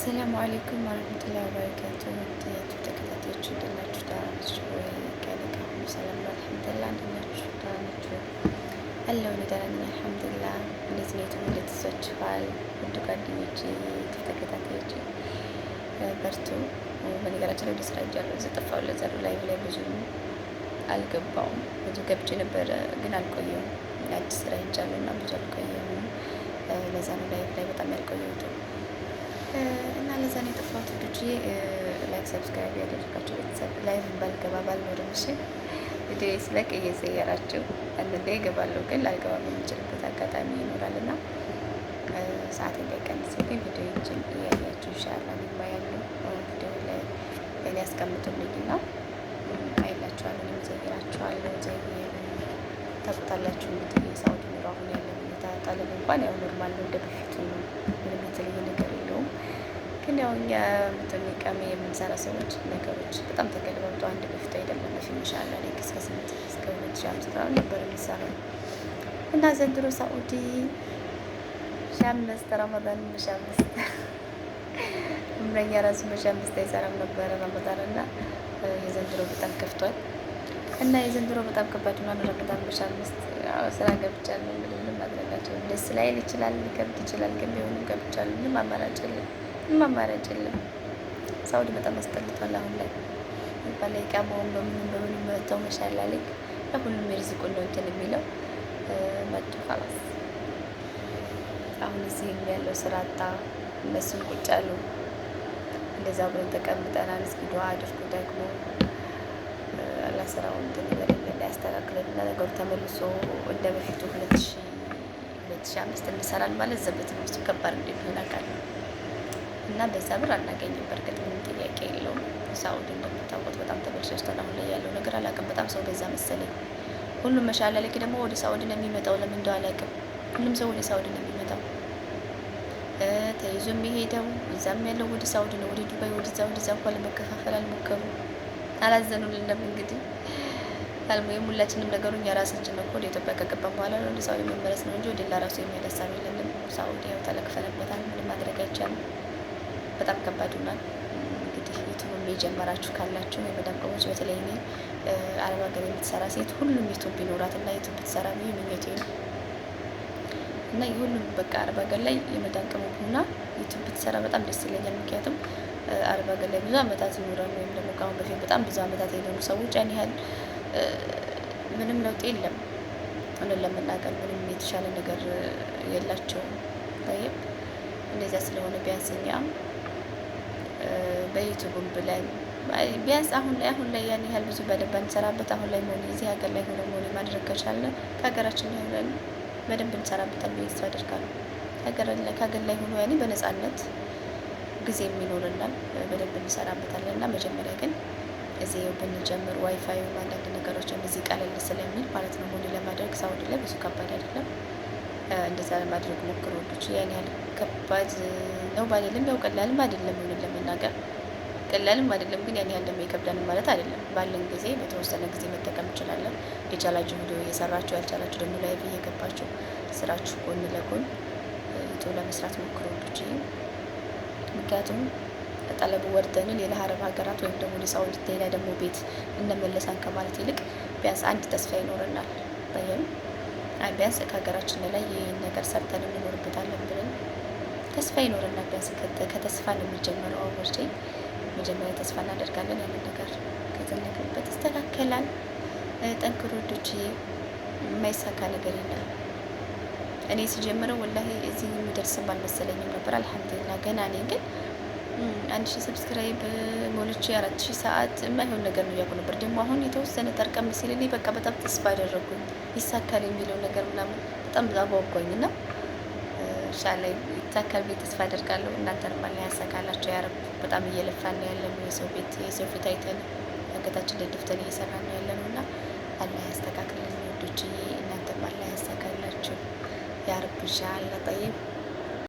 السلام عليكم ورحمة الله وبركاته። የ YouTube ተከታታዮች እንዴት ናችሁ? ደህና ናችሁ ወይ? ከእኔ ጋር ሁሉ ሰላም ነው الحمد لله። እንዴት ናችሁ? ደህና ናችሁ? አለሁ እኔ ደህና ነኝ الحمد لله። እንዴት ነው YouTube እንዴት ይዟችኋል? ውድ ጓደኞቼ፣ የ YouTube ተከታታዮች በርቱ። በነገራችን ላይ ወደ ስራ ሄጃለሁ። እዚህ ጠፋሁ። ለዛ ነው live ላይ ብዙ አልገባውም። ብዙ ገብቼ ነበረ ግን አልቆየሁም። አዲስ ስራ ሄጃለሁ እና ብዙ አልቆየሁም። ለዛ ነው live ላይ በጣም ያልቆየሁት እና ለዛ ነው የጠፋሁት። ውዶቼ like subscribe ያደረጋችሁ ቤተሰብ live ባልገባ ባልኖርም እሺ፣ ቪዲዮ ስለቅ እየዘየራችሁ አንዳንዴ እገባለሁ፣ ግን ላልገባ የምችልበት አጋጣሚ ይኖራል እና ሰዓት እንዳይቀንስብኝ ቪዲዮዎችን እያያችሁ إن شاء الله ያሉ ቪዲዮ ላይ እኔ ያስቀምጡልኝ እና አይላችኋለሁ፣ እኔም ዘይራችኋለሁ። ዘይሩ ታውቁታላችሁ እንግዲህ የሳውዲ ኑሮ አሁን ያለው ሁኔታ طلب እንኳን ያው normal ነው፣ እንደ በፊቱ ነው። ምንም የተለየ ነገር የለውም። ግን ያው እኛ ምትንቀም የምንሰራ ሰዎች ነገሮች በጣም ተገለባብጦ አንድ በፊቱ አይደለም። በፊት ما شاء الله ላይ እስከ ስንት እስከ 2005 ምናምን ነበር የሚሰራው እና ዘንድሮ ሳኡዲ 15 ረመዳን 15 እምረኛ ራሱ 15 አይሰራም ነበረ ረመዳን እና የዘንድሮ በጣም ከፍቷል። እና የዘንድሮ በጣም ከባድ ሆኗል። ረመዳን 15 ስራ ገብቻለሁ። እንግዲህ ምንም ማድረጋቸው ደስ ላይል ይችላል፣ ሊከብድ ይችላል። ግን ቢሆንም ገብቻለሁ። ምንም አማራጭ የለም። ምንም አማራጭ የለም። ሳውዲ በጣም አስጠልቷል አሁን ላይ ባለ ኢቃማውን በምንም በምንም መጥተው ما شاء الله ልክ ሁሉም የርዝቁን ነው እንትን የሚለው መጡ خلاص አሁን እዚህም ያለው ስራ አጣ፣ እነሱም ቁጭ አሉ። እንደዛ ብለን ተቀምጠናል። እስኪ ዱዓ አድርጉ ደግሞ አላህ ስራውን እንትን ይበልልን ያስተካክልልን። ነገሩ ተመልሶ እንደ በፊቱ 2005 እንሰራል ማለት ዘበት ነው። እሱ ከባድ እንደሚሆን አውቃለሁ እና በዛ ብር አናገኝም። በእርግጥ ምንም ጥያቄ የለውም። ሳኡዲ እንደምታውቁት በጣም ተበልሸሽተን አሁን ላይ ያለው ነገር አላውቅም። በጣም ሰው በዛ መሰለኝ። ሁሉም ما شاء الله ልክ ደግሞ ወደ ሳኡዲ ነው የሚመጣው። ለምን እንደው አላውቅም። ሁሉም ሰው ወደ ሳኡዲ ነው የሚመጣው። ተይዞ የሚሄደው እዛም ያለው ወደ ሳኡዲ ነው፣ ወደ ዱባይ፣ ወደዛ ወደዛ እንኳን ለመከፋፈል አልሞከሩም፣ አላዘኑልንም። እንግዲህ አልሙሂም ሁላችንም ነገሩ እኛ ራሳችን ነው። ወደ ኢትዮጵያ ከገባን በኋላ ወደ ሳኡዲ መመለስ ነው እንጂ ወደ ሌላ ራሱ የሚሄድ ሀሳብ የለንም። ሳኡዲ ያው ተለክፈንበታል፣ ምንም ማድረግ አይቻልም። በጣም ከባድ ሆኗል። እንግዲህ YouTube የጀመራችሁ ካላችሁ የመዳም ቅመሞች፣ በተለይ እኔ አረብ ሀገር የምትሰራ ሴት ሁሉም YouTube ቢኖራት እና YouTube ብትሰራ ብዬ ምኞቴ ነው። እና የሁሉም በቃ አረብ ሀገር ላይ የመዳም ቅመም ሆና YouTube ብትሰራ በጣም ደስ ይለኛል። ምክንያቱም አረብ ሀገር ላይ ብዙ አመታት ኖረን ወይም ደግሞ ከአሁን በፊት በጣም ብዙ አመታት የኖሩ ሰዎች ያን ያህል ምንም ለውጥ የለም። እውነት ለመናገር ምንም የተሻለ ነገር የላቸውም። طيب እንደዚያ ስለሆነ ቢያንስ እኛ በ YouTube ም ብለን ቢያንስ አሁን ላይ ያን ያህል ብዙ በደንብ አንሰራበት። አሁን ላይ መሆን እዚህ ሀገር ላይ ሆነ መሆን ማድረግ ከቻልን ከሀገራችን ላይ ሆነን በደንብ እንሰራበታል ብዬ ተስፋ አደርጋለሁ። ከሀገር ላይ ሆኖ ያኔ በነጻነት ጊዜ የሚኖርናል በደንብ እንሰራበታለን። እና መጀመሪያ ግን እዚህ ብንጀምር ዋይፋዩ አንዳንድ ነገሮችን እዚህ ቀለል ስለሚል ማለት ነው money ለማድረግ ሳውዲ ላይ ብዙ ከባድ አይደለም። እንደዛ ለማድረግ ሞክሩ ወዶች። ያን ያህል ከባድ ነው ባልልም ያው ቀላልም አይደለም፣ ሆነን ለመናገር ቀላልም አይደለም፣ ግን ያን ያህል ደግሞ ይከብዳል ማለት አይደለም። ባለን ጊዜ በተወሰነ ጊዜ መጠቀም እንችላለን። የቻላችሁ ቪዲዮ እየሰራችሁ ያልቻላችሁ ደግሞ live እየገባችሁ ስራችሁ ጎን ለጎን YouTube ለመስራት ሞክሩ ወዶች። ምክንያቱም طلب ኡ ወርደን ሌላ አረብ ሀገራት ወይም ደግሞ ለሳውዲ ሌላ ደግሞ ቤት እንመለሳን ከማለት ይልቅ ቢያንስ አንድ ተስፋ ይኖረናል። ወይም ቢያንስ ከሀገራችን ላይ ይህን ነገር ሰርተን እንኖርበታለን ብለን ተስፋ ይኖረናል። ቢያንስ ከተስፋ ነው የሚጀመረው። አወርቼ መጀመሪያ ተስፋ እናደርጋለን። ያንን ነገር ከዘለቅንበት ይስተካከላል። ጠንክሮ ወዶች፣ የማይሳካ ነገር የለም። እኔ ሲጀምረው والله እዚህ የሚደርስም አልመሰለኝም ነበር። الحمد لله ገና እኔ ግን 1000 subscribe ሞልቼ 4000 ሰዓት የማይሆን ነገር ነው እያልኩ ነበር። ደግሞ አሁን የተወሰነ ጠርቀም ሲልልኝ በቃ በጣም ተስፋ አደረጉኝ ይሳካል የሚለው ነገር ምናምን በጣም አጓጓኝ እና إن شاء الله ይሳካል ብዬ ተስፋ አደርጋለሁ። እናንተንም አላህ ያሳካላችሁ يا رب። በጣም እየለፋን ነው ያለነው። የሰው ቤት የሰው ፊት አይተን አንገታችን ላይ ደፍተን እየሰራን ነው ያለነው እና አላህ ያስተካክልልን ውዶችዬ። እናንተም አላህ ያሳካላችሁ يا رب إن شاء الله። طيب